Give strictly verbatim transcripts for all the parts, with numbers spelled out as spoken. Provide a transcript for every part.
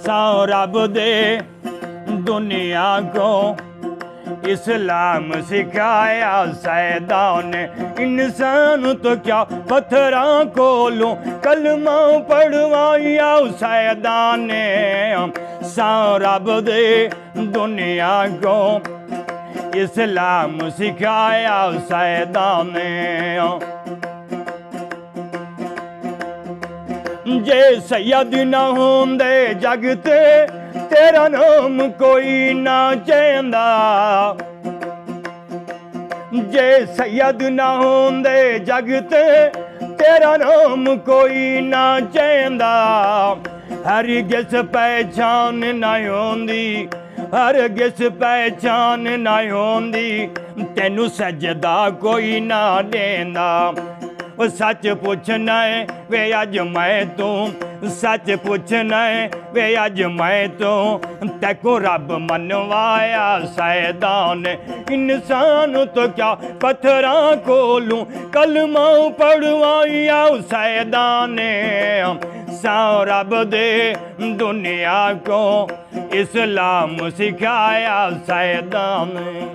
ساں رب دے دنیا کو اسلام سکھایا سیداں نے۔ انسان تو کیا پتھراں کولوں کلمہ پڑھوایا سیداں نے۔ ساں رب دے دنیا کو اسلام سکھایا سیداں نے۔ جے سید نہ ہوندے جگ تے، تیرا نام کوئی نہ چیندا۔ جے سید نہ ہوندے جگ تے، تیرا نام کوئی نہ چیندا۔ ہرگز پہچان نہ ہوندی، ہرگز پہچان نہ ہوندی، تینوں سجدہ کوئی نہ ݙیندا۔ او سچ پچھنا ہے وے اڄ میں توں، سچ پچھنا ہے وے اڄ میں توں، تیکوں رب منوایا سیداں نے۔ انسان تو کیا پتھراں کولوں کلمہ پڑھوایا سیداں نے۔ ساں رب دے دنیا کو اسلام سکھایا سیداں نے۔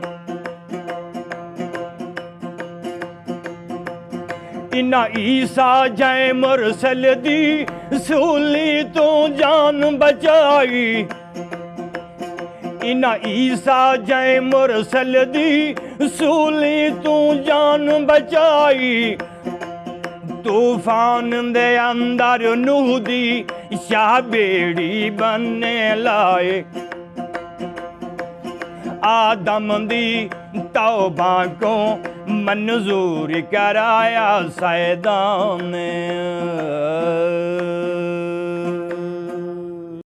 انہاں عیسیٰ جئیں مرسل دی سولی توں جان بچائی۔ انہاں عیسیٰ جئیں مرسل دی سولی توں جان بچائی۔ طوفان دے اندر نوح دی شاہ ٻیڑی بݨے لائے۔ آدم دی توبہ کوں منظور کرایا سیداں نے۔